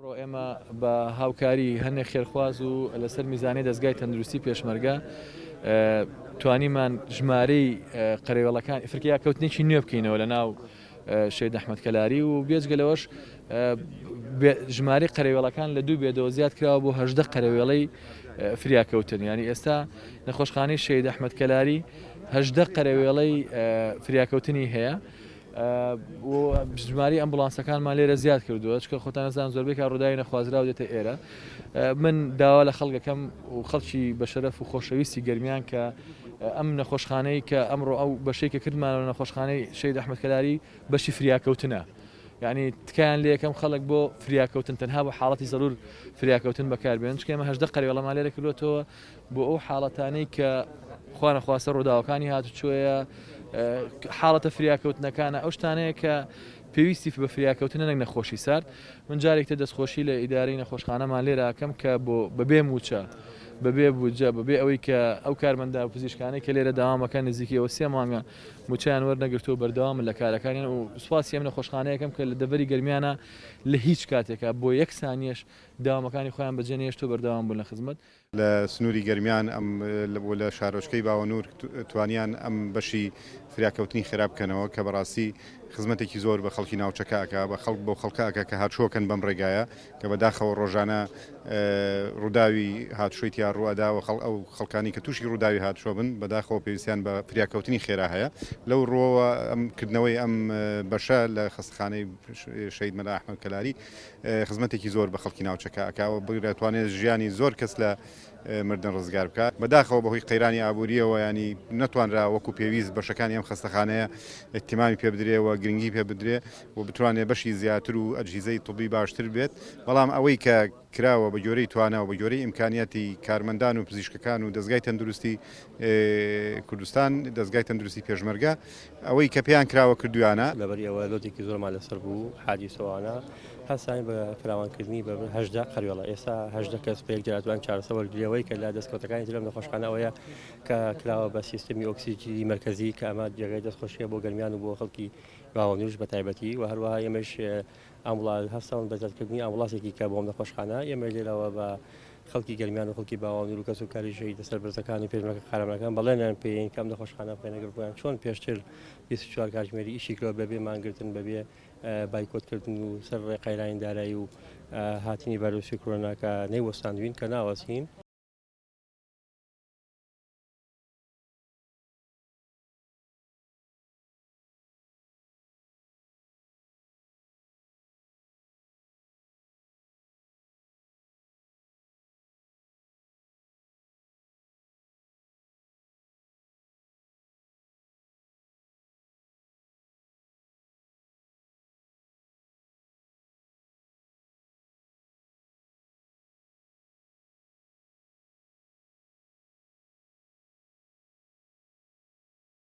ئەمڕۆ ئێمە بە هاوکاری هەنێک خێرخواز و لەسەر میزانەی دەزگای تەندروستی پێشمەرگە توانیمان ژمارەی قەرەوێڵەکان فریاکەوتنێکی نوێ بکەینەوە لە ناو شەهید ئەحمەد کەلاری و بێجگە لەوەش ژمارەی قەرەوێڵەکان لە دوو bed ەوە زیاد کراوە بۆ 18 قەرەوێڵەی فریاکەوتن یانی ئێستا نەخۆشخانەی شەهید ئەحمەد کەلاری 18 قەرەوێڵەی فریاکەوتنی هەیە. ژمارەی ئەمبوڵانسەکانمان لێرە زیاد کردووە چکە خۆتان ئەزان زۆربەی کار ڕووداوی نەخوازراو دێتە ئێرە من داوا لە خەڵکەکەم و خەڵکی بەشەرەف و خۆشەویستی گەرمیان کە ئەم نەخۆشخانەی کە ئەمڕۆ ئەو بەشەی کە کردمانەوە نەخۆشخانەی شەهید ئەحمەد کەلاری بەشی فریاکەوتنە یعنی تکایان لێ یەکەم خەڵک بۆ فریاکەوتن تەنها بۆ حاڵەتی زەرور فریاکەوتن بەکاربێن چکە ئێمە 18 قەرێڵەمان لێرە کردوێتەوە بۆ ئەو حاڵەتانەی کە خوانەخواستە ڕووداوەکانی هاتوچۆیە، حاڵەتە فریاکەوتنەکانە، ئەو شتانەیە کە پێویستی بە فریاکەوتنە نەک نەخۆشی سارد. من جارێک تر دەستخۆشی لە ئیدارەی نەخۆشخانەمان لێرە ئەکەم کە بۆ بەبێ مووچە، بەبێ بودجە، بەبێ ئەوەی کە ئەو کارمەندە و پزیشکانەی کە لێرە دەوام ئەکەن نزیکەی ئەوە سێ مانگە مووچەیان وەرنەگرتووە بەردەوامن لە کارەکانیان و سوپاسی ئەم نەخۆشخانەیە ئەکەم کە لە دەڤەری گەرمیانە لە هیچ کاتێکا بۆ یەک سانیەش دەوامەکانی خۆیان بەجێ نەهێشتووە بەردەوام بوون لە خزمەت. لە سنووری گەرمیان ئەم و لە شارۆچکەی باوەنوور توانیان ئەم بەشی فریاکەوتنی خێرا بکەنەوە کە بەڕاستی خزمەتێکی زۆر بە خەڵکی ناوچەکە ئەکا بە خەڵک بەو خەڵکە ئەکا کە هاتشۆکەن بەم ڕێگایە کە بەداخەوە ڕۆژانە ڕووداوی هاتشۆی تیا ڕووئەدا و خەڵ ئەو خەڵکانی کە تووشی ڕووداوی هاتشۆ بن بەداخەوە پێویستیان بە فریاکەوتنی خێرا هەیە لەو ڕووەوە ئەم کردنەوەی ئەم بەشە لە خەستەخانەی شەهید مەلا ئەحمەد کەلاری خزمەتێکی زۆر بە خەڵکی ناوچەکە ئەکا و بگرە توانێت ژیانی زۆر کەس لە مردن ڕزگار بکات. بەداخەوە بەهۆی قەیرانی ئابوورییەوە یانی نەتوانرا وەکو پێویست بەشەکانی ئەم خەستەخانەیە ئیهتیمامی پێ بدرێ و گرنگی پێ بدرێ و بتوانێ بەشی زیاتر و ئەجهیزەی طبی باشتر بێت بەڵام ئەوەی کە کراوە بە گوێرەی توانا و بە گوێرەی ئیمکانیاتی کارمەندان و پزیشکەکان و دەزگای تەندروستی کوردستان، دەزگای تەندروستی پێشمەرگە، ئەوەی کە پێیان کراوە کردویانە. لەبەری ئەوە load ێکی زۆرمان لەسەر بوو حادیسەوانە هەستاین بە فراوانکردنی بە 18 قەروێڵە ئێستا 18 کەس بە یەکجار ئەتوان چارەسەر وەرگرێ ئەوەی کە لە دەستکەوتەکانی تر لەم نەخۆشخانە ئەوەیە کە کراوە بە سیستمی ئۆکسیجینی مەرکەزی کە ئەمە جێگای دەستخۆشیە بۆ گەرمیان و بۆ خەڵکی باوەنوریش بە تایبەتی و هەروەها ئێمەش ئامبوڵا هەستاون بە زیادکردنی ئامبوڵاسێکی کە بۆ ئەم نەخۆشخانە ئێمەش لێرەوە بە خەڵکی گەرمیان و خەڵکی باوانور و کەس و کاری شەهیدە سەربەرزەکان و پێشمەرگە قارەمانەکان بەڵێنیان پێین کە ئەم نەخۆشخانە بخەینە گەڕ بۆیان چۆن پێشتر 24 کاتژمێری ئیشی کردوە بەبێ مانگرتن بەبێ بایکۆتکردن و سەر ڕێ قەیرانی دارایی و هاتنی ڤایرۆسی کۆرۆنا کە نەیوەستاندوین کە ناوەستین.